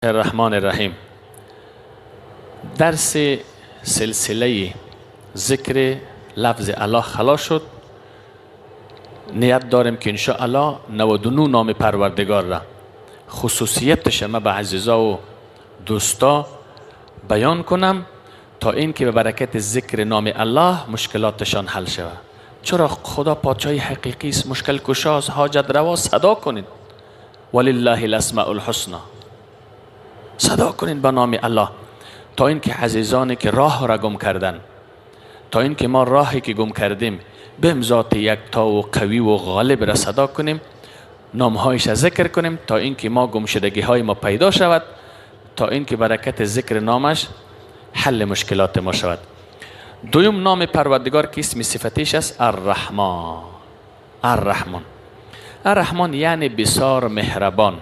الرحمن الرحیم. درس سلسله ذکر لفظ الله خلاص شد. نیت داریم که انشاءالله 99 نام پروردگار را خصوصیتش ما به عزیزا و دوستا بیان کنم تا اینکه به برکت ذکر نام الله مشکلاتشان حل شود. چرا خدا پادشاهی حقیقی است، مشکل کشاست، حاجت روا. صدا کنید ولله الاسماء الحسنی، صدا کنید به نام الله تا اینکه عزیزانی که راه را گم کردن، تا اینکه ما راهی که گم کردیم بهم ذات یکتا و قوی و غالب را صدا کنیم، نامهایش را ذکر کنیم تا اینکه ما گمشدگی های ما پیدا شود، تا اینکه برکت ذکر نامش حل مشکلات ما شود. دوم نام پروردگار که اسم صفتیش است الرحمن. الرحمن، الرحمن یعنی بسیار مهربان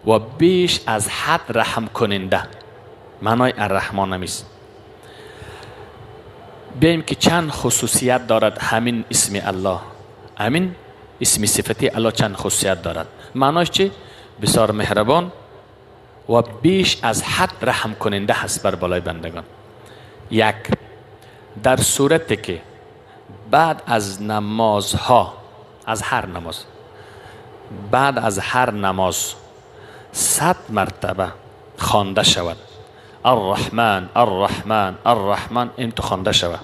و بیش از حد رحم کننده. معنای الرحمن همیست. بیایم که چند خصوصیت دارد همین اسم الله، همین اسم صفتی الله چند خصوصیت دارد. معناش چی؟ بسیار مهربان و بیش از حد رحم کننده هست بر بالای بندگان. یک، در صورت که بعد از نمازها، از هر نماز، بعد از هر نماز 100 مرتبه خوانده شود الرحمن الرحمن الرحمن، این تو خوانده شود،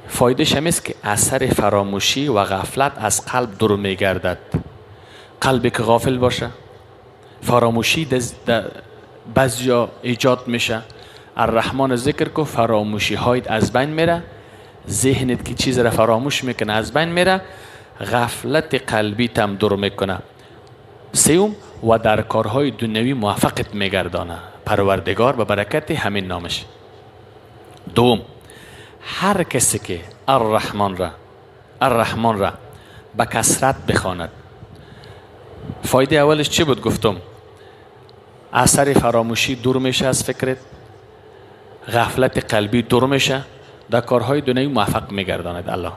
فایدهش هم است که اثر فراموشی و غفلت از قلب دور میگردد. قلبی که غافل باشه، فراموشی بعضیا ایجاد میشه. الرحمن ذکر کو، فراموشی هایت از بین میره، ذهنت که چیز را فراموش میکنه از بین میره، غفلت قلبی تم دور میکنه. سوم، و در کارهای دنیوی موفقت میگردانه پروردگار به برکت همین نامش. دوم، هر کسی که الرحمن را، الرحمن را به کثرت بخواند، فایده اولش چی بود گفتم؟ اثر فراموشی دور میشه از فکرت، غفلت قلبی دور میشه، در کارهای دنیوی موفق میگرداند الله.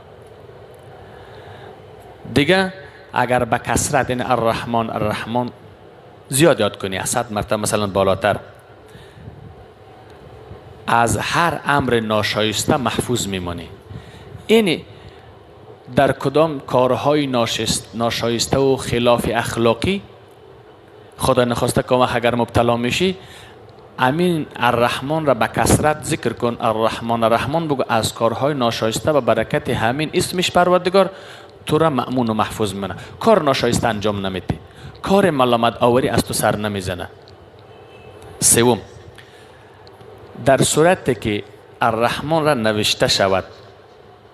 دیگه اگر به کثرت این الرحمن الرحمن زیاد یاد کنی، از 100 مرتبه مثلا بالاتر، از هر امر ناشایسته محفوظ میمانی. اینی در کدام کارهای ناشایسته و خلاف اخلاقی خدا نخواسته که اگر مبتلا میشی، امین الرحمن را به کثرت ذکر کن، الرحمن الرحمن بگو، از کارهای ناشایسته و برکت همین اسمش پروردگار تو را مأمون و محفوظ منه. کار ناشایسته انجام نمیدی، کار ملامت آوری از تو سر نمیزنه. سوم، در صورت که الرحمن را نوشته شود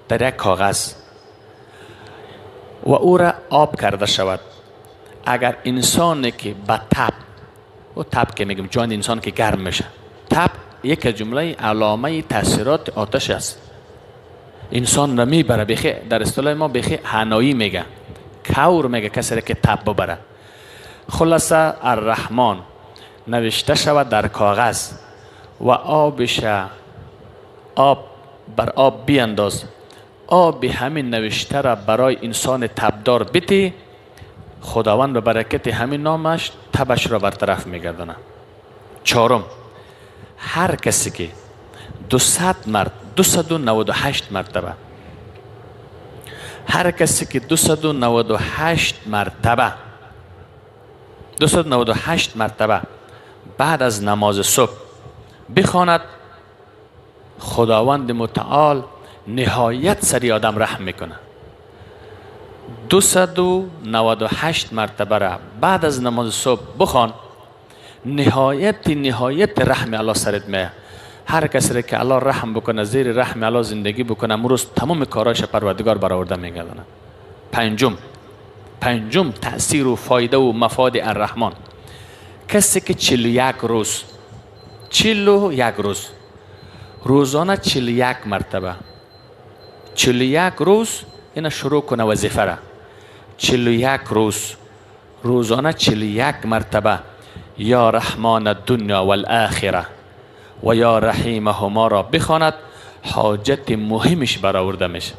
در یک کاغذ و او را آب کرده شود، اگر انسانی که به تب، و تب که میگم جان انسان که گرم میشه، تب یک جمله علامه تاثیرات آتش است، انسان را میبره، بخی در اصطلاح ما بخی حنایی میگه، کور میگه کسی را که تب ببره. خلاصه الرحمن نوشته شود در کاغذ و آبش آب بر آب بیانداز، آب همین نوشته را برای انسان تبدار بتی، خداوند به برکت همین نامش تبش را برطرف میگردانه. چهارم، هر کسی که 298 مرتبه، هر کسی که 298 مرتبه، 298 مرتبه بعد از نماز صبح بخواند، خداوند متعال نهایت سری آدم رحم میکنه. 298 مرتبه را بعد از نماز صبح بخوان، نهایت نهایت رحم الله سرت میه. هر کسی را که الله رحم بکنه، زیر رحم الله زندگی بکنه، امروز تمام کارایش پروردگار برآورده میگردانه. پنجم تأثیر و فایده و مفاد الرحمن، کسی که 41 روز، 41 روز روزانه 41 مرتبه، 41 روز اینا شروع کنه وظیفه را، 41 روز روزانه 41 مرتبه یا رحمان الدنیا والآخره و یا رحیمهما را بخواند، حاجت مهمش برآورده میشه.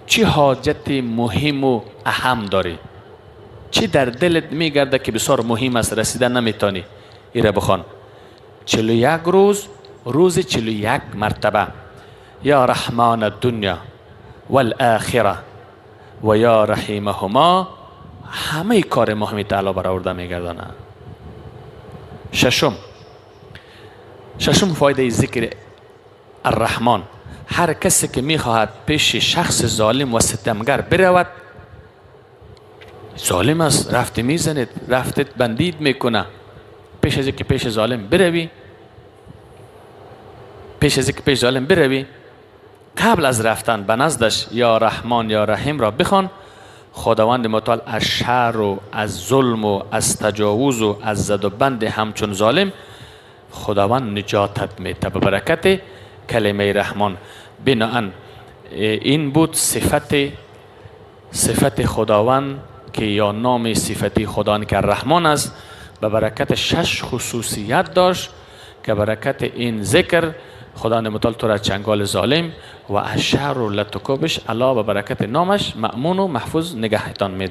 چی حاجت مهم و اهم داری؟ چی در دلت میگرده که بسیار مهم است رسیدن نمیتونی، ایره بخوان. 41 روز، روز 41 مرتبه یا رحمان الدنیا والآخرة و یا رحیمهما، همه کار مهمی تعالی برآورده میگردانه. ششم فایده ذکر الرحمن، هر کسی که میخواهد پیش شخص ظالم و ستمگر برود، ظالم است، رفته میزند، رفته بندید میکنه، پیش از اینکه پیش ظالم بروی، پیش از اینکه پیش ظالم بروی، قبل از رفتن به نزدش یا رحمان یا رحیم را بخوان. خداوند متعال از شر و از ظلم و از تجاوز و از زد و بند همچون ظالم خداوند نجاتت میده به برکت کلمه رحمان. بناهن این بود صفت خداوند که یا نام صفتی خداوند که رحمان است، به برکت 6 خصوصیت داشت که برکت این ذکر خداوند متعال تو را چنگال ظالم و از شر و لطکوبش الله به برکت نامش مأمون و محفوظ نگهتان می‌دارد.